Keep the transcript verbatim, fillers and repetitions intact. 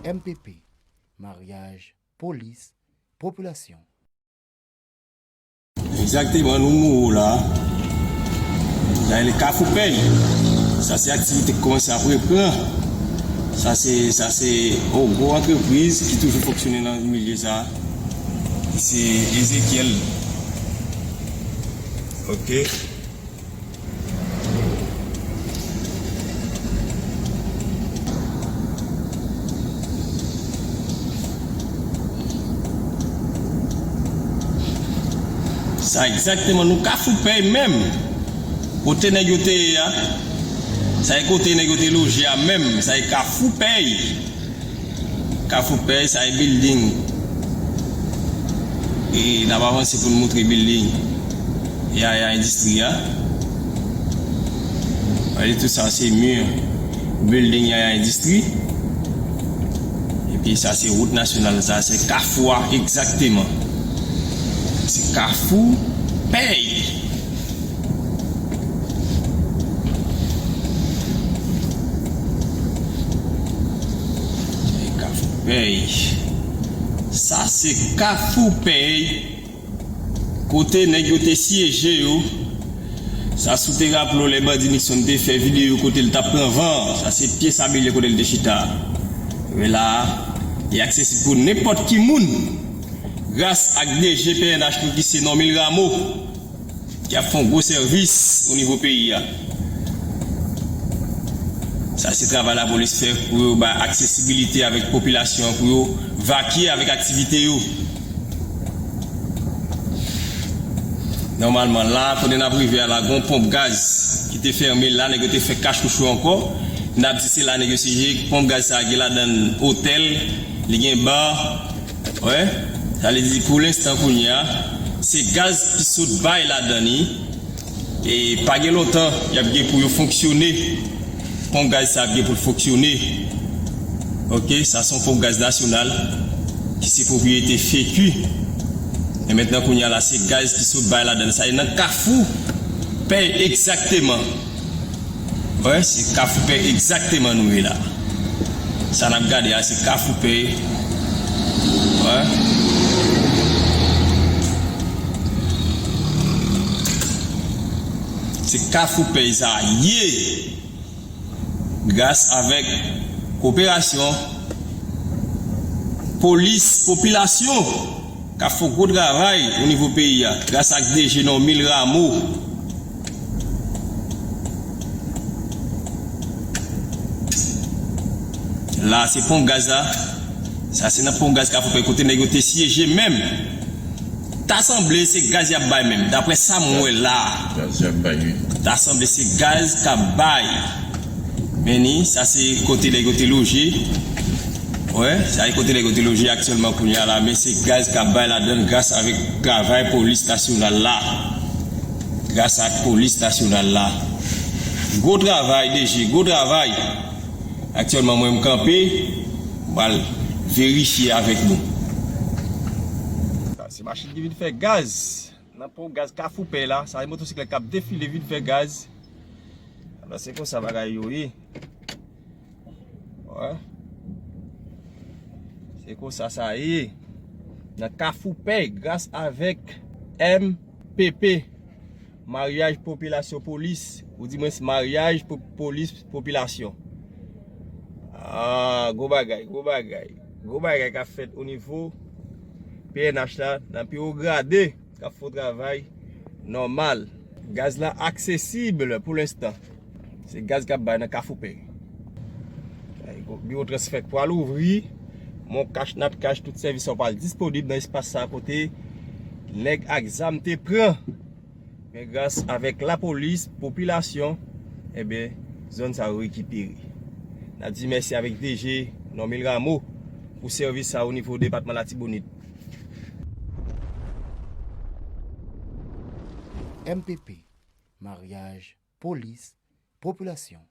M P P, maryaj, polis, popilasyon. Egzakteman, nou mouwo la. Sa rele Kafou Pèy. Sa se aktivite ki kòmanse ap reprann. Sa se, sa se yon gwo antrepriz ki toujou fonksyone nan milye sa. Se Ezekiel. Ok. Sa egzakteman, nou Kafou Pèy menm. Kote nèg yo te ye a. Sa e kote nèg yo te loje a menm. Sa e Kafou Pèy. Kafou Pèy, sa e building. E n ap avanse pou n moutre building Yaya Endistri a. Gade tout sa, se mi building Yaya Endistri. Epi sa, se wout nasyonal, sa, se kafou a egzakteman. Se Kafou Pèy. Kafou Pèy. Sa se Kafou Pèy. Kote nèg yo te siyeje yo. Sa si w te raple w lè bandi Nixon te fè videyo kote l t ap pran van. Sa se pye sabilye kote l te chita. Men la, li aksesib pou nenpòt ki moun. Gras ak D G P N H nou ki se Normil Rameau. Ki ap fè yon gwo sèvis o nivo peyi a. Sa se travay lapolis fè pou yo bay aksesibilite avèk popilasyon an, pou yo vakye avèk aktivite yo. Nòmalman, la, kote n ap rive a la, gon ponp gaz ki te fèmen la, nèg yo te fè kach kouchou ankò. N ap di se la nèg yo siyeje, ponp gaz sa gen ladan l otèl, li gen ba, Wè, sa vle di pou lenstan kounye a, se gaz ki sot bay ladan li. E pa gen lontan y ap gen pou yo fonksyone. Ponp gaz sa ap gen pou l fonksyone. Ok, sa se yon ponp gaz nasyonal ki se pwopriyete FECU. E mentnan kounye a la, se gaz ki sot bay ladan. Sa e nan Kafou Pèy egzakteman. Wè, se Kafou Pèy egzakteman nou ye la. Sa n ap gade a, se Kafou Pèy. Wè. Se Kafou Pèy sa ye. Gras avèk koperasyon polis, popilasyon. K ap fè yon gwo travay o nivo peyi a, gras ak D G Normil Rameau. La, se ponp gaz la. Sa, se nan ponp gaz Kafou Pèy kote nèg yo te siyeje menm. Ta sanble se gaz y ap bay menm, daprè sa m wè la. Gaz y ap bay, wi. Ta sanble se gaz k ap bay. Men ni, sa se kote nèg yo te loje. Wè, sa se kote nèg yo te loje aktyèlman kounye a la, men se gaz k ap bay ladan l gras avèk travay polis nasyonal la. Gras ak polis nasyonal la. Gwo travay, D G, gwo travay. Aktyèlman, mwen, m kanpe, m pral verifye avèk nou. Sa se machin ki vin fè gaz. Nan ponp gaz Kafou Pèy la, sa se motosiklèt k ap defile vin fè gaz. Alò, se konsa bagay yo ye. Wè. Se konsa sa ye. Nan Kafou Pèy, gras avèk M P P, maryaj popilasyon polis, ou di mwens maryaj po-, polis popilasyon. Ah, gwo bagay, gwo bagay. Gwo bagay k ap fèt o nivo P N H la, nan pi wo grade. K ap fè yon travay nòmal. Gaz la aksesib pou lenstan. Se gaz k ap bay nan Kafou Pèy. Biwo transfè k pral ouvri. Mon Cash, Nat Cash, tout sèvis yo pral disponib nan espas sa kote nèg ak zam te pran. Men gras avèk lapolis, popilasyon, enben, zòn sa yo rekipere. N ap di mèsi avèk D G Normil Rameau pou sèvis sa o nivo depatman Latibonit. M P P, maryaj, polis, popilasyon.